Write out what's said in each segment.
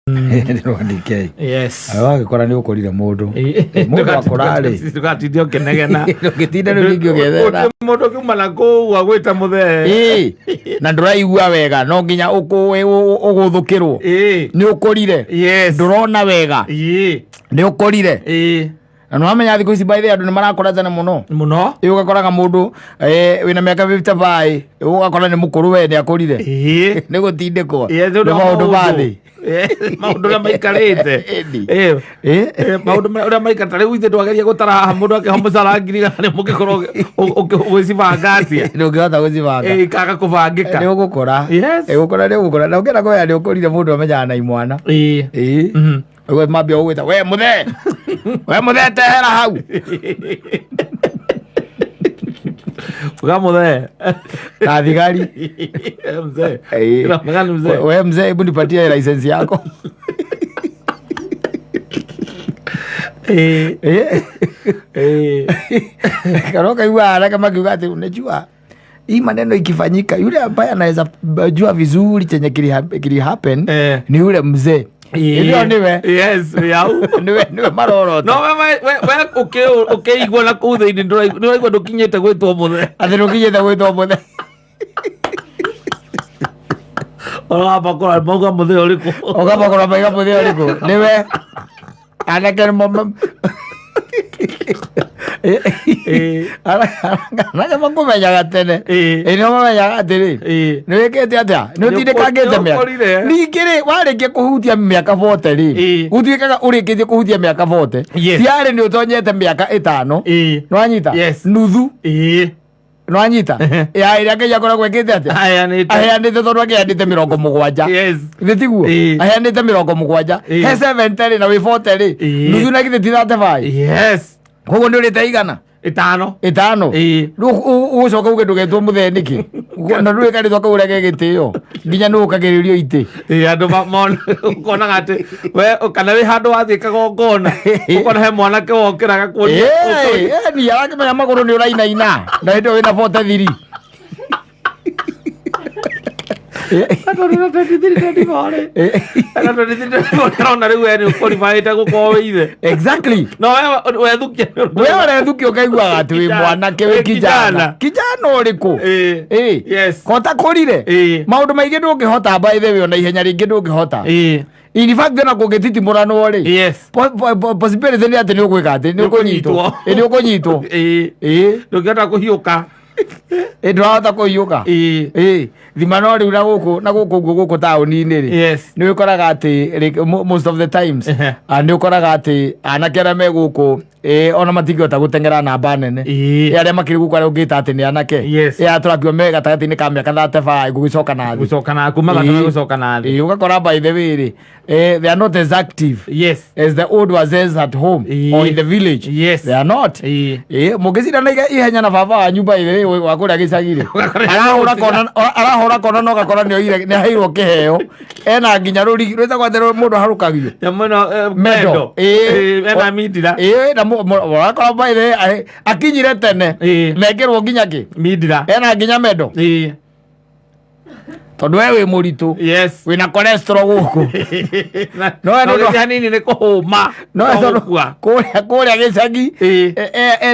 Nĩ DK. Yes. Wagĩkora nĩ ũkũrire mũndũ. Mũndũ akũra rĩ. Ndũgatinde ũkĩnegena. Ndũngĩtinda rĩu ningĩ ũgĩethera. Mũndũ ũkiuma na kũu agwĩta mũthee. Ĩĩ, na ndũraigua wega no nginya ũgũthũkĩrwo. Ĩĩ. Nĩ ũkũrire. Yes. Ndũrona wega. Ĩĩ. Nĩ ũkũrire. Ĩĩ. Na nĩ wamenya thikũ ici by the way andũ nĩ marakũra tene mũno. Mũno. Ĩ ũgakoraga mũndũ wĩna mĩaka 55 ũgakora nĩ mũkũrũ we nĩ akũrire. Ĩĩ. Nĩ gũtindĩkwo. Yes, nĩ Nĩ ũndũ wa maũndũ ma thĩ. Ĩĩ, maũndũ ũrĩa maikarĩte. Ĩni. Ĩĩ. Ĩ? Ĩĩ, maũndũ marĩa ũrĩa maikara rĩu ithuĩ twageria gũtara haha mũndũ akĩho mũcara 100,000 mũngĩkorwo ũgĩcibanga atĩa? Ndũngĩhota gũcibanga. Ĩĩ, ikaga kũbangĩka. Nĩ ũgũkũra. Yes. Ĩ gũkũra nĩ ũgũkũra. Na ũngĩenda kũmenya nĩ ũkũrire mũndũ amenyaga na imwana. Ĩĩ. Ĩĩ. Ũguo mambia gũgwĩta we mũthee. We mũthee tehera hau. Ukamũthee. Na thigari. Mzee. Ĩĩ. Kila mzee. We mzee, hebu nipatie license yako. Ĩĩ. Ĩĩ. Ĩĩ. Kana ũkaigua haraka makiuga atĩ unajua hii maneno ikifanyika yule ambaye anaweza jua vizuri chenye kili happen Eh. ni yule mzee. Ĩĩ. Ĩyo nĩwe. Yes, yau. Nĩwe marorota. No we we we ũkĩigua na kũu thĩinĩ ndũraigua ndũkinyĩte gwĩtwo mũthee. Atĩ ndũkinyĩte gwĩtwo mũthee. Ũramba kũrora mauga mũthee ũrĩkũ. Ũkamba kũrora mauga mũthee ũrĩkũ. Nĩwe. Anake nĩmo Ĩĩ. Anake makũmenyaga tene. Ĩĩ. Ĩ nĩo mamenyaga atĩrĩ. Ĩĩ. Nĩ wĩkĩte atĩa? Nĩ ũtindĩkangĩte mĩaka. Nĩũkũrire. Ningĩ rĩ, warĩkia kũhutia mĩaka 40 rĩ, Ĩĩ. gũtuĩkaga ũrĩkĩtie kũhutia mĩaka 40. Yes. Tiarĩ nĩ ũtonyete mĩaka ĩtano. Ĩĩ. Nĩwanyita? Yes. Nuthu. Ĩĩ. Nĩwanyita? Ya ĩrĩa Ngai akoragwo ekĩte atĩa? Aheanĩte. Aheanĩte tondũ akĩheanĩte 70. Yes. Githĩ tiguo? Ĩĩ. Aheanĩte 70. Ĩĩ. He 70 rĩ na wĩ 40 rĩ. Ĩĩ. Nuthu na githĩ ti 35. Yes. Koguo nĩ ũrĩte igana? Ĩtano. Ĩtano. Ĩĩ. Rĩu ũgũcoka uge ndũgetwo mũthee nĩkĩ? Na ndũrĩ karĩtwa kau ũrĩa ge gĩtĩo. Nginya nĩ ũkagĩrĩrio itĩ. Ĩĩ, andũ ũkonaga atĩ we kana wĩ handũ wathiĩ kagongona ũkona he mwanake wokĩra gakuonia Ĩĩ, ĩĩ, ni arakĩmenya magũrũ nĩ ũrainaina. Na hĩndĩ ĩyo wĩna 43. Ana 23 arona rĩu we nĩ ũkoribaĩte gũkorwo wĩ ithe. Exactly. No we wethukia nĩ ũndũ- We ũrethukia ũkaiguaga atĩ wĩ mwanake wĩ Wĩ kijana. kijana. Kijana ũrĩkũ? Ĩĩ. Ĩĩ. Yes. Kota kũrire. Ĩĩ. Maũndũ maingĩ ndũngĩhota by the way ona ihenya rĩngĩ ndũngĩhota. Ĩĩ. In fact ona kũngĩtitimuranwo rĩ. Yes. Possibility nĩ atĩ nĩ ũgwĩka atĩ nĩ ũkũnyitwo. Nĩ ũkũnyitwo. Ĩ nĩ ũkũnyitwo. Ĩĩ. Ĩĩ. Ndũngĩhota kũhiũka. Ĩ ndũrahota kũhiũka. Ĩĩ. Ĩĩ. Thima no rĩu na gũkũ na gũkũ ũguo gũkũ taũni-inĩ rĩ. Yes. Nĩ ũkoraga atĩ most of the times Ehe. nĩ ũkoraga atĩ anake arĩa me gũkũ ona matingĩhota gũteng'era namba nene. Ĩĩ. Ĩ arĩa makĩrĩ gũkũ arĩa ũngĩta atĩ nĩ anake. Yes. Ĩ aya tũrakiuga me gatagatĩ-inĩ ka mĩaka 35 gũgĩcoka na thĩ. Gũcoka na kuma gatana gũcoka na thĩ. Ĩĩ, ũgakora by the way rĩ they are not as active Yes. as the old wazes at home Ĩĩ. or in the village. Yes. They are not. Ĩĩ. Ĩĩ, mũngĩcindana ihenya na baba wanyu by the way wa kũrĩa gĩcagi-rĩ Ũgakora arahũra kona arahũra kona na ũgakora nĩ oire nĩ aheirwo kĩheo ena nginya rũrigi rwĩtagwo atĩ mũndũ aharũkagio Nyamũ ĩno Medal. mendo. Ĩĩ. Ĩĩ, ena mindira. Ĩĩ, na ũrakora by the way akinyire tene Ĩĩ. mekĩrwo nginya kĩ Mindira. ena nginya mendo Ĩĩ. Tondũ we wĩ mũritũ Yes. wĩna cholesterol gũkũ No No, no, no. gĩtĩ hanini nĩ kũhũma. No No tondũ gũkua. kũrĩa gĩcagi Ĩĩ.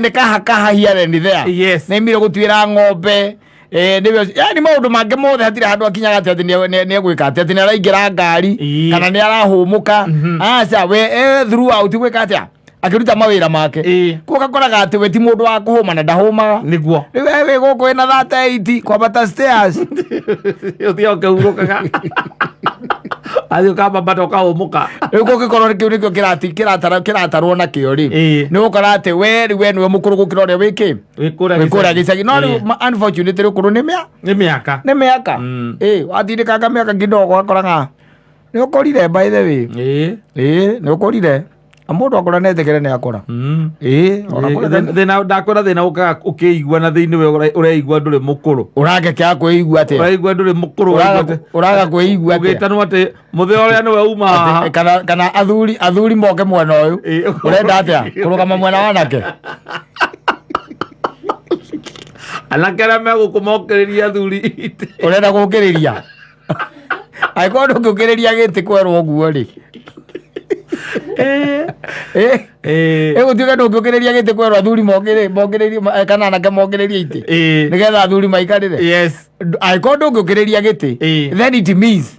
nĩ kaha kaha here and there. Yes. Nĩ imire gũtuĩra ng'ombe nĩwe yani maũndũ mangĩ mothe hatirĩ handũ akinyaga atĩ atĩ nĩ egwĩka atĩ atĩ nĩ araingĩra ngari Ĩĩ. kana nĩ arahũmũka. Aca we throughout gwĩka atĩa akĩruta mawĩra make. Ĩĩ. Koguo ũgakoraga atĩ we ti mũndũ wa kũhũma na ndahũmaga. Nĩguo. Rĩu we wĩ gũkũ wĩna 38 kwambata stairs. Ũthiaga ũkĩhurũkaga. Athiĩ ũkambambata ũkahũmũka. Rĩu kũngĩkorwo kĩu nĩkĩo kĩratarwo nakĩo rĩ Ĩĩ. nĩ ũgũkora atĩ we rĩu we nĩwe mũkũrũ gũkĩra ũrĩa wĩkĩ Wĩ kũrĩa wĩ kũrĩa gĩcagi no rĩu Ĩĩ. unfortunately ũkũrũ nĩ mĩa Nĩ mĩaka. nĩ mĩaka Ĩĩ, watindĩkanga mĩaka kidogo ũgakoraga nĩ ũkũrire by the way. Ĩĩ. Ĩĩ, nĩ ũkũrire. Na mũndũ akũra netĩkĩre nĩ akũra. Ĩĩ, ona Ĩĩ, kũrĩ thĩna- thĩna ndakwĩra thĩna ũkaga ũkĩigua na thĩinĩ we ũreigua ndũrĩ mũkũrũ. Ũraga kĩa kwĩigua atĩa? Ũraigua ndũrĩ mũkũrũ. Ũraga kwĩigua atĩa? Ũgĩtanwo atĩ mũthee ũrĩa nĩwe uma haha. Atĩ, kana athuri moke mwena ũyũ. Ĩĩ. Ũrenda atĩa? Kũrũgama mwena wa anake? Anake arĩa megũkũ mokĩrĩria athuri itĩ. Ũrenda gũkĩrĩria? Angĩkorwo ndũngĩũkĩrĩria gĩtĩ kwerwo ũguo rĩ. Eh, ĩgũtuĩka ndũngĩũkĩrĩria gĩtĩ kwerwo athuri mokĩrĩrie kana anake mokĩrĩrie itĩ nĩgetha athuri maikarĩre. Yes. Angĩkorwo ndũngĩũkĩrĩria gĩtĩ, then it means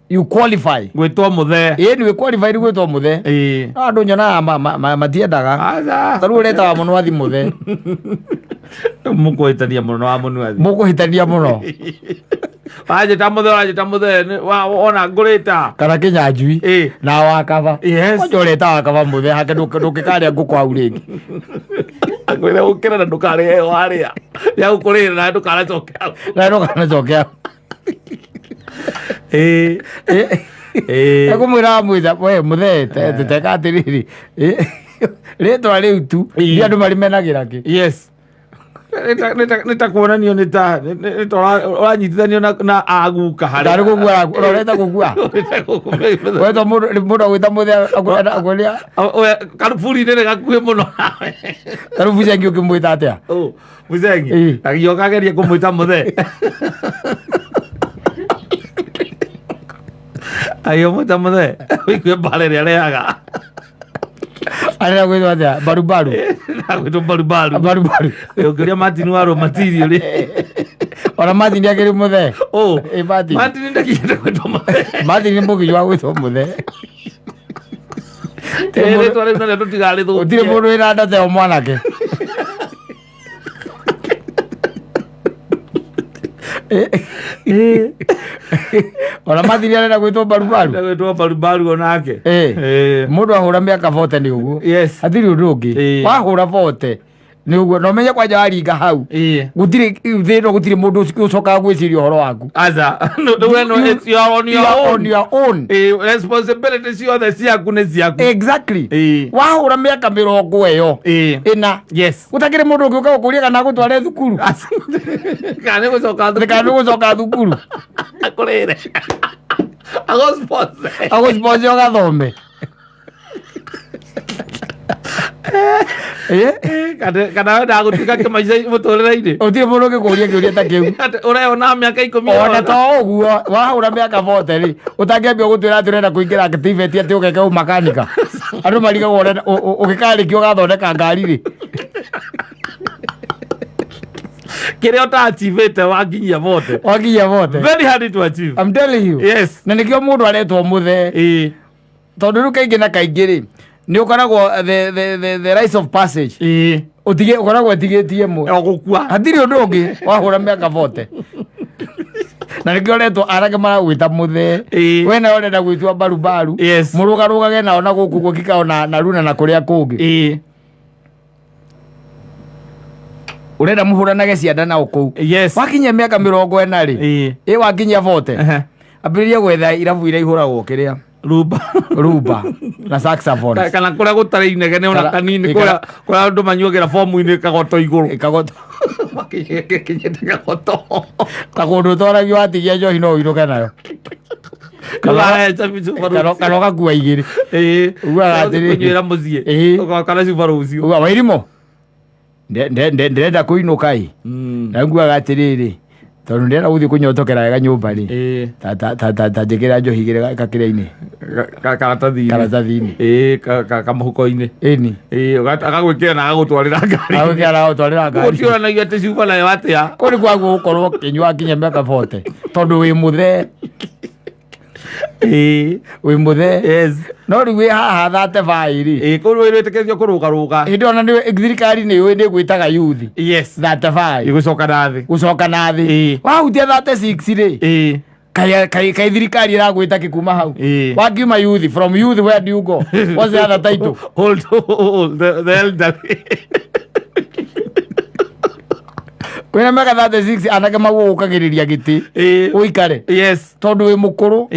you qualify. Gwĩtwo mũthee. Ĩĩ, nĩ qualified gwĩtwo mũthee. No andũ nyonaga matiendaga. Aca. Ta rĩu ũreta wa mũnwathi mũthee. Mũkũhĩtania mũno wa mũnuathi. Mũkũhĩtania mũno. Wanjĩta mũthee, ũranjĩta mũthee ona ngũrĩta. Kana kĩnyanjui na wakaba. Yes. Kwanja ũreta wakaba mũthee hake ndũngĩkarĩa ngũkũ hau rĩngĩ. Akwĩre ũkĩre na ndũkarĩe ĩyo warĩa. Ya gũkũrĩra na ndũkanacoke hau. Na ndũkanacoke hau. Ekũmwĩra amwĩta we mũthee teka atĩrĩrĩ, rĩtwa rĩu tu nĩ andũ marimenagĩra kĩ. Yes. Nĩ ta kuonanio nĩ ta nĩ ta ũranyitithanio na aguka harĩa. Ndarĩ gũkua ũrorete gũkua. Wetwo mũndũ agwĩta mũthee akwĩra Karuburi-inĩ nĩ gakuhĩ mũno. Tarĩu Bucengi ũkĩmwĩta atĩa? Bucengi agĩoka agerie kũmwĩta mũthee. Agĩmwĩta mũthee ũigue mbara ĩrĩa arehaga. Arĩa gwĩtwo atĩa? Barubaru. Agwĩtwo barubaru. Barubaru. Ũngĩũria Martin Waro Matiri rĩ. Ona Martin akĩrĩ mũthee. Ũ. Martin. Martin ndakinyĩte gwĩtwo mũthee. Martin nĩ mũkinyu wa gwĩtwo mũthee. Rĩtwa rĩu narĩo tũtigarĩthũkie. Gũtirĩ mũndũ wĩna nda ta ĩyo mwanake. Ona Martin arenda gwĩtwo barubaru. Gwĩtwo barubaru onake. Mũndũ ahũra mĩaka 40 nĩ ũguo. Yes. Hatirĩ ũndũ ũngĩ. Wahũra 40 nĩ ũguo. Na ũmenye kwanja waringa hau. Gũtirĩ thĩ ĩno, gũtirĩ mũndũ ũcokaga gwĩciria ũhoro waku. Aca. No, it's you are on your own. On your own. Responsibility ciothe ciaku nĩ ciaku. Exactly. Wahũra mĩaka mĩrongo ĩyo ĩna. Yes. Gũtakĩrĩ mũndũ ũngĩũka gũkũria kana agũtware thukuru. Kana nĩ gũcoka thukuru. Kana nĩ gũcoka thukuru. Akũrĩre. Agũsponsor. Agũsponsor ũgathome. Kana wendaga gũtuĩka kĩmaica mũtũrĩre-inĩ. Gũtirĩ mũndũ ũngĩkũria kĩũria ta kĩu. Ũreyona mĩaka 10. Ona to ũguo wahũra mĩaka 40 rĩ, ũtangĩambia gũtwĩra atĩ ũrenda kũingĩra activity atĩ ũgeke ũmakanika. Andũ marigagwo ũgĩkarĩkia ũgathondeka ngari rĩ. Kĩrĩa ũta-achievĩte wakinyia 40. Wakinyia 40. Very hard to achieve. I'm telling you. Yes. Na nĩkĩo mũndũ aretwo mũthee. Tondũ rĩu kaingĩ na kaingĩ rĩ, nĩ ũkoragwo the rise of passage. Ũtige ũkoragwo ĩtigĩtie ĩmwe. O gũkua. Hatirĩ ũndũ ũngĩ wahũra mĩaka 40. Na nĩkĩo ũretwo anake maragwĩta mũthee. We nawe ũrenda gwĩtua barubaru. Yes. Mũrũgarũgage nao na gũkũ guo kikao na runa na kũrĩa kũngĩ. Ũrenda mũhũranage cianda nao kũu. Yes. Wakinyia mĩaka 40 rĩ. Wakinyia 40. Ambĩrĩria gwetha irabu iria ihũragwo kĩrĩa. Rumba. Rumba na saxophone. Kana kũrĩa gũtarĩ inegene ona kanini, kũrĩa andũ manyuagĩra bomu-inĩ kagoto igũrũ. Kagoto. Makinyĩte kagoto. Ta kũndũ ũtwaragio watigia njohi no ũinũke nayo. Kana ũgakua igĩrĩ. Ugaga atĩrĩrĩ. Kũnyuĩra mũciĩ. Ũgoka cuba rũciũ. Uga Wairimũ. Ndĩrenda kũinũka ĩ. Na nguaga atĩrĩrĩ. Tondũ ndĩrenda gũthiĩ kũnyotokera wega nyũmba rĩ. Ta njĩkĩra njohi igĩrĩ gakĩra-inĩ. Karatathi-inĩ. Karatathi-inĩ. Kamũhuko-inĩ. Ĩni. Agagwĩkĩra na agagũtwarĩra ngari. Agagwĩkĩra na agagũtwarĩra ngari. Gũtiũranagia atĩ cuba nayo atĩa. Kũu nĩ kwaguo gũkorwo ũkĩnyua nginya mĩaka 40. Tondũ wĩ mũthee. Wĩ mũthee. Yes. No rĩu wĩ haha 35 rĩ. Kũu wĩtĩkĩrio kũrũgarũga. Hĩndĩ ona nĩ thirikari nĩ yũĩ nĩ ĩgwĩtaga youth. Yes. 35. Ĩgũcoka na thĩ. Gũcoka na thĩ. Wahutia 36 rĩ. Kai thirikari ĩragwĩta kĩ kuma hau. Wakiuma youth, from youth where do you go? What's the other title? Old, the elderly. Kwĩna mĩaka 36 anake magũgũkagĩrĩria gĩtĩ. Ũikare. Yes. Tondũ wĩ mũkũrũ.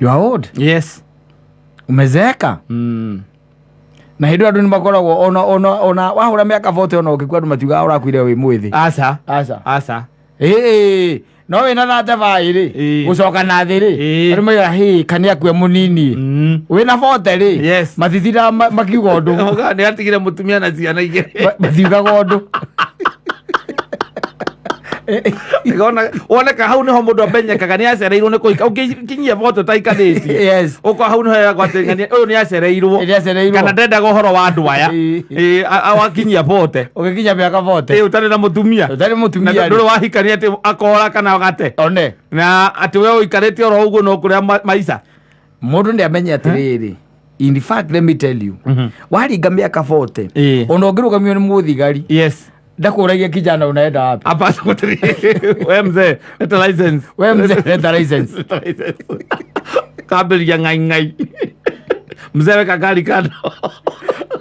You are old. Yes. Umezeeka. Na hĩndĩ ĩyo andũ nĩ makoragwo ona wahũra mĩaka 40 ona ũngĩkua andũ matiugaga ũrakuire wĩ mwĩthĩ. Aca. Aca. Aca. No wĩna 35 rĩ, gũcoka na thĩ rĩ, andũ maugaga hĩ kana akue mũnini. Wĩna 40 rĩ, Yes. matitindaga makiuga ũndũ. Nĩ atigire mũtumia na ciana igĩrĩ. Matiugaga ũndũ. Woneka hau niho mundu amenyekaga ni acereirwo ni kuhika ungikinyia 40 ũtaikanĩtie. Ũko hau niho heragwo atĩ ng'ania ũyũ nĩ acereirwo. Nĩ acereirwo. Kana ndendaga ũhoro wa andũ aya. Wakinyia 40. Ũgĩkinya mĩaka 40. Ũtarĩ na mũtumia. Ũtarĩ Na mũtumia rĩ. ndũrĩ wahikania atĩ akora kana gate. One. Na atĩ we ũikarĩte oro ũguo no kũrĩa maica. Mũndũ nĩ amenye atĩrĩrĩ. In fact, let me tell you. Waringa mĩaka 40. Ona ũngĩrũgamio nĩ mũthigari. Ndakũragia kijana unaenda wapi? Hapa we mzee, leta license. We mzee, leta license. Leta license. Kambĩrĩria ngai ngai. Mzee weka ngari kando.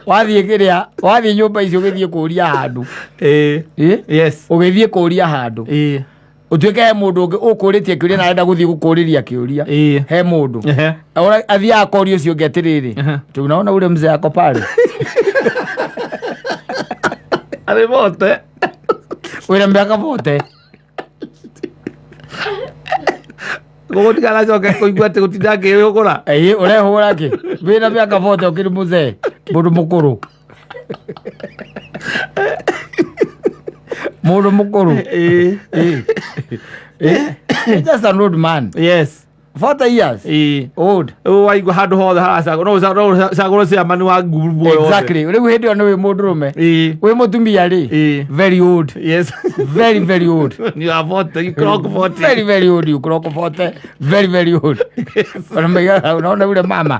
Wathiĩ kĩrĩa, wathiĩ nyũmba icio ũgĩthiĩ kũria handũ. Yes. Ũgĩthiĩ kũria handũ. Ũtuĩke he mũndũ ũngĩ ũkũrĩtie kĩũria na arenda gũthiĩ gũkũrĩria kĩũria. He mũndũ. Athiaga akoria ũcio ũngĩ atĩrĩrĩ. Tu unaona ule mzee ako pale. Arĩ 40. Wĩna mĩaka 40. Gũgũtiganacoke kũigua atĩ gũtinda ngĩhũgũra. Ũrehũra kĩ? Wĩna mĩaka 40 ũkĩrĩ mũzee, mũndũ mũkũrũ. Mũndũ mũkũrũ. Just an old man. 40 years. Old. Rĩu waigua handũ hothe haracagũrwo, no ũcagũrwo chairman wa ngurubu yothe. Exactly. Rĩu hĩndĩ ĩyo nĩ wĩ mũndũrũme. Wĩ mũtumia rĩ. Very old. Very, very old. You are 40, you clock 40. Very, very old. You clock 40. Very, very old. Ona maigaga, unaona ule mama.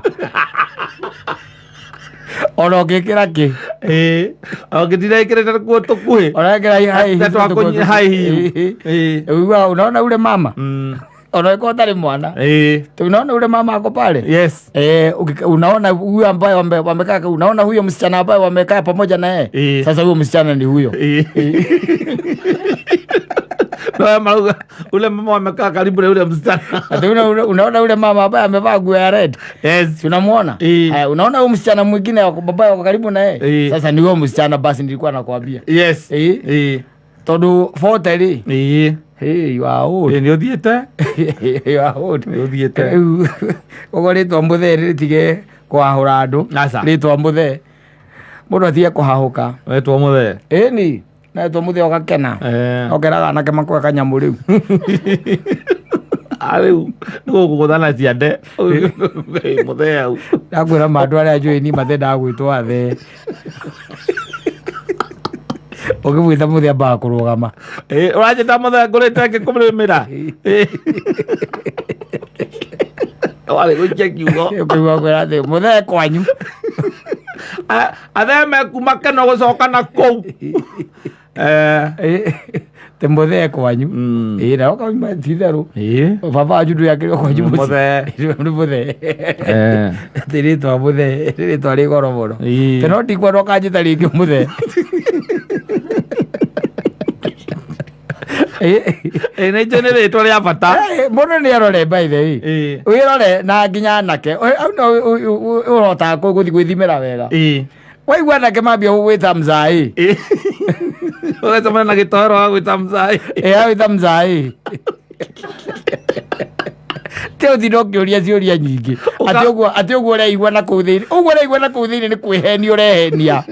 Ona ũngĩkĩra kĩ? Ũngĩtinda ĩkĩrĩte kuo tũkuhĩ. Ona ĩkĩra high Ta heels twakũnyi- high heel. Ũiguaga, unaona ule mama. Ona ĩkorwo ũtarĩ mwana. Unaona ule mama ako pale. Unaona huyo ambaye wamekaa, unaona huyo msichana ambaye wamekaa pamoja na yeye. Sasa huyo msichana ni huyo. No, marauga ule mama wamekaa karibu na ule msichana. Ati unaona ule mama ambaye amevaa nguo ya red. Si unamuona? Haya, unaona huyo msichana mwingine wako baba wako karibu na yeye. Sasa ni huyo msichana basi nilikuwa nakwambia. Tondu 40 rĩ. Hey, you are old. Nĩ ũthiĩte? You are old. Nĩ ũthiĩte. Rĩu koguo rĩtwa mũthee rĩtige kũhahũra andũ. Aca. Rĩtwa mũthee. Mũndũ atige kũhahũka. Wetwo mũthee. Ĩni. Na wetwo mũthee ũgakena. Ũkeraga anake makoe kanyamũ rĩu. Rĩu nĩ gũkũgũthana ciande. Mũthee hau. Ndakwĩra ma andũ arĩa njũĩ ni matendaga gwĩtwo athee. Ũkĩmwĩta mũthee ambaga kũrũgama. Ũranjĩta mũthee ngũrĩte ngĩkũrĩmĩra. Warĩ gũikia kiugo. Ũkĩigua kwĩra atĩ mũthee kwanyu. Athee mekuma keno gũcoka na kũu. Te mũthee kwanyu. Na ũkauma ti itherũ. Baba wanyu ndũĩ akĩrĩ o kwanyu mũciĩ. Mũthee. Nĩ mũthee. Atĩ rĩtwa mũthee, nĩ rĩtwa rĩ goro mũno. Te no ndikwenda ũkanjĩta rĩngĩ mũthee. Nĩ njũĩ nĩ rĩtwa rĩa bata. Mũndũ nĩ arore by the way. Wĩrore na nginya anake. Hau no ũhotaga gũthiĩ gwĩthimĩra wega. Waigua anake mambia gũgwĩta mzaĩ. Ũgacemania na gĩtoero wagwĩta mzaĩ. Agwĩta mzaĩ. Te ũtinde ũkĩũria ciũria nyingĩ. Atĩ ũguo ũreigua na kũu thĩinĩ. Ũguo ũreigua na kũu thĩinĩ nĩ kwĩhenia ũrehenia.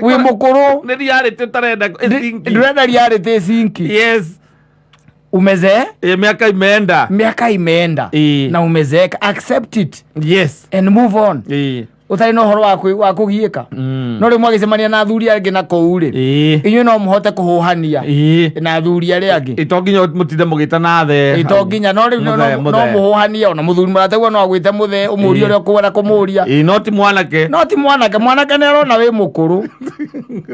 Wĩ mũkũrũ. Nĩ reality ũtarenda ĩcinki. Ndũrenda reality ĩcinki. Umezee? Miaka imeenda. Miaka imeenda. Na umezeeka. Accept it. And move on. Ũtarĩ na ũhoro wa kũgiĩka. No rĩu mwagĩcemania na athuri angĩ na kũu rĩ. Inyuĩ no mũhote kũhũhania. Na athuri arĩa angĩ. To nginya mũtinde mũgĩtana thee. To nginya, no rĩu Mũthee, no mũthee. mũhũhanie ona mũthuri mũrateguo no agwĩte mũthee, ũmũrie ũrĩa ũkwenda kũmũria. No ti mwanake. No ti mwanake, mwanake nĩ arona wĩ mũkũrũ.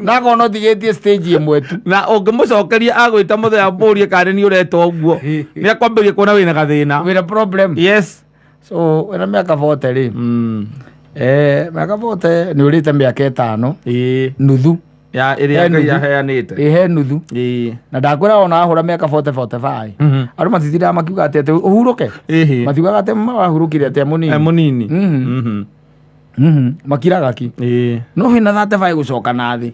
Na akona ũtigĩtie stage ĩmwe tu. Na ũngĩmũcokeria agwĩta mũthee amũrie kana nĩ ũretwo ũguo. Nĩ akwambĩrĩria kuona wĩna gathĩna. Wĩna problem. So wĩna mĩaka 40 rĩ. Mĩaka 40 nĩ ũrĩte mĩaka 5. Nuthu. Ya ĩrĩa He Ngai nuthu. aheanĩte. He nuthu. Na ndakwĩra ona wahũra mĩaka 40 45. Andũ matitindaga makiuga atĩ ũhurũke. Matiugaga atĩ wahurũkire atĩa mũnini. Mũnini. Makiraga ki. No wĩna 35 gũcoka na thĩ.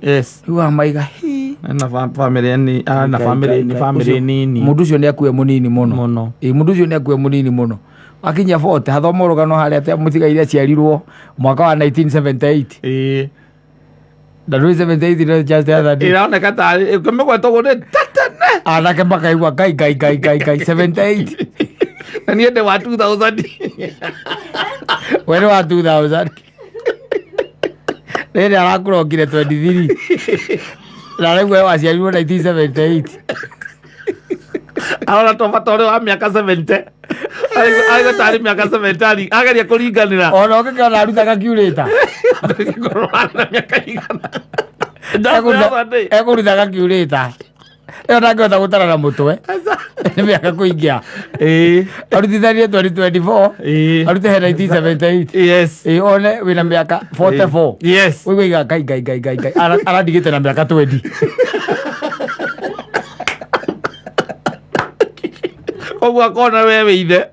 Rĩu wamaiga, hi. Na family ni, na family ni family nini. Mũndũ ũcio nĩ akue mũnini mũno. Mũno. Mũndũ ũcio nĩ akue mũnini mũno. Akinyia 40, hathoma rũgano harĩa atĩ mũtigaire aciarirwo mwaka wa 1978. Na ndũĩ 78 no just the other day. Ĩroneka tarĩ ũkĩmĩgweta ũguo nĩ tatene. Anake makaigua ngai ngai ngai ngai ngai 78. Na niĩ ndĩ wa 2000. We nĩ wa 2000. Rĩrĩ arakũrongire 23. Na rĩu we waciarirwo 1978. Arona to bata ũrĩ wa mĩaka 70. Arigua tarĩ mĩaka 70 ageria kũringanĩra. Ona ũngĩkĩona arutaga kiurĩta. Ngorwo arĩ na mĩaka igana. Just the other day. Ekũrutaga kiurĩta. Ĩyo ndangĩhota gũtara na mũtwe. Nĩ mĩaka kũingĩha. Arutithanie 2024. Arute he 1978. Ĩĩ one wĩna mĩaka 44. Ũigua ngai ngai ngai ngai ngai arandigĩte na mĩaka 20. Koguo akona we wĩ ithe.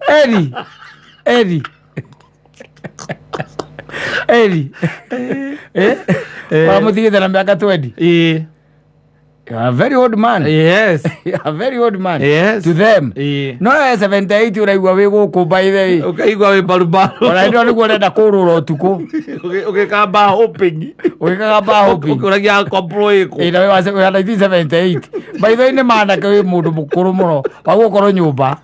Eri. Eri. Eri. Eh? Wamũtigĩte na mĩaka 20. You are a very old man. You are a very old man. To them. No we 78 ũraigua wĩ gũkũ by the way. Ũkaigua wĩ mbarubaru. Ona hĩndĩ ĩyo nĩguo ũrenda kũrũra ũtukũ. Ũgĩka bar hopping. Ũgĩkaga bar hopping. Ũkĩũragia kopro ĩkũ. Ĩ, na wĩ wa 1978. By the way nĩ manake wĩ mũndũ mũkũrũ mũno. Wa gũkorwo nyũmba.